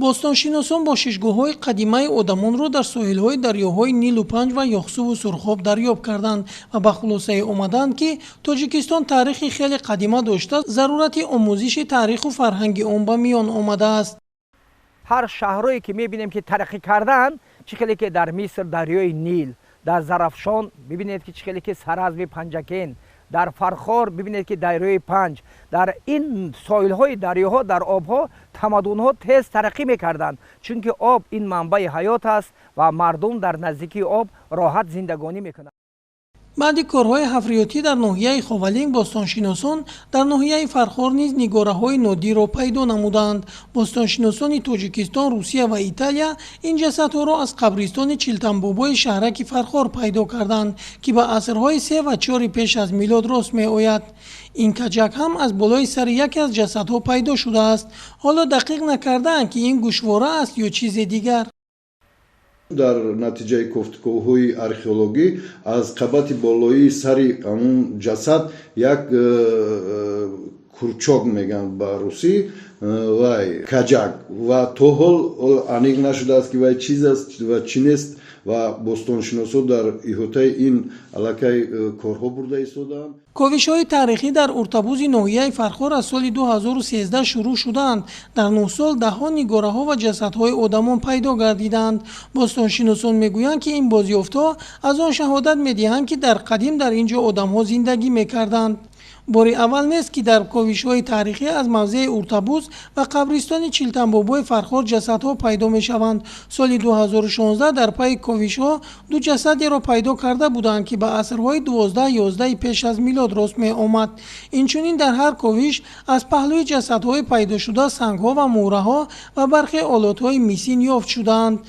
Бостоншиносон бошишгоҳҳои қадимаи одамонро дар соҳилҳои дарёҳои Нилу Панҷ ва Ёхсуву Сурхоб дарёб карданд ва ба хулосае омаданд, ки Тоҷикистон таърихи хеле қадима дошта, зарурати омӯзиши таъриху фарҳанги он ба миён омадааст. Ҳар шаҳрое ки мебинем, ки тараққӣ карданд, чӣ хеле ки дар Миср дарёи Нил, дар Зарафшон бибинед, ки чӣ хеле ки Саразми Панҷакен, дар Фархор бибинед, ки дарёи Панҷ, дар ин соҳилҳои дарёҳо, дар обҳо тамаддунҳо тез тараққӣ мекарданд, чунки об ин манбаи ҳаёт аст ва мардум дар наздикии об роҳат зиндагонӣ мекунанд. Баъди корҳои ҳафриётӣ дар ноҳияи Ховалинг, бостоншиносон дар ноҳияи Фархор низ нигораҳои нодирро пайдо намуданд. Бостоншиносони Тоҷикистон, Русия ва Италия ин ҷасадҳоро аз қабристони Чилтанбобои шаҳраки Фархор пайдо карданд, ки ба асрҳои се ва чори пеш аз милод рост меояд. Ин каҷак ҳам аз болои сари яке аз ҷасадҳо пайдо шудааст. Ҳоло дақиқ накардаанд, ки ин гӯшвора аст ё чизе дигар. Дар натиҷаи кофтуковҳои археологӣ аз қабати болоии сари ҳамун ҷасад як курчок мегӯянд ба русӣ, вай каҷак, ва то ҳол аниқ нашудааст, ки вай чиз аст ва чӣ нест, ва бостоншиносо дар иҳотаи ин аллакай корҳо бурда истодаанд. Ковишҳои таърихӣ дар Уртабузи ноҳияи Фархор аз соли 2013 шурӯъ шудаанд. Дар 9 сол даҳҳо нигораҳо ва ҷасадҳои одамон пайдо гардиданд. Бостоншиносон мегӯянд, ки ин бозёфтҳо аз он шаҳодат медиҳанд, ки дар қадим дар ин ҷо одамҳо зиндагӣ мекарданд. Бори аввал нест, ки дар ковишҳои таърихӣ аз мавзеи Уртабуз ва қабристони Чилтанбобои Фархор ҷасадҳо пайдо мешаванд. Соли 2016 дар пайи ковишҳо ду ҷасадеро пайдо карда буданд, ки ба асрҳои 12-11 пеш аз милод рост меомад. Инчунин дар ҳар ковиш аз паҳлӯи ҷасадҳои пайдошуда сангҳо ва муҳраҳо ва бархе олотҳои мисин ёфт шудаанд.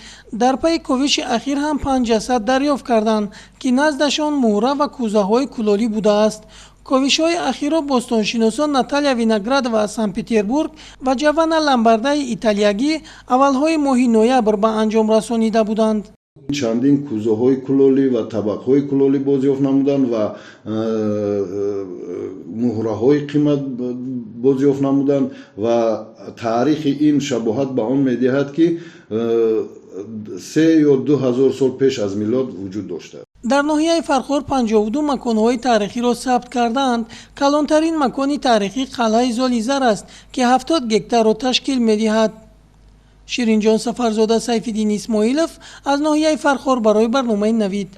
Дар пайи ковиши ахир ҳам панҷ ҷасад дарёфт карданд, ки наздашон муҳра ва кӯзаҳои кулолӣ будааст. Ковишҳои ахирро бостоншиносон Наталия Виноградова аз Санкт-Петербург ва Ҷована Ламбардаи италиягӣ аввалҳои моҳи ноябр ба анҷом расонида буданд. Чандин кӯзаҳои кулолӣ ва табақҳои кулолӣ бозёфт намуданд ва муҳраҳои қимат бозёфт намуданд, ва таърихи ин шабоҳат ба он медиҳад, ки 3 ё 2 ҳазор сол пеш аз милод вуҷуд доштааст. Дар ноҳияи Фархор 52 маконҳои таърихиро сабт кардаанд. Калонтарин макони таърихӣ қалъаи Золизар аст, ки 70 гектарро ташкил медиҳад. Ширинҷон Сафарзода, Сайфиддин Исмоилов аз ноҳияи Фархор барои барномаи «Навид».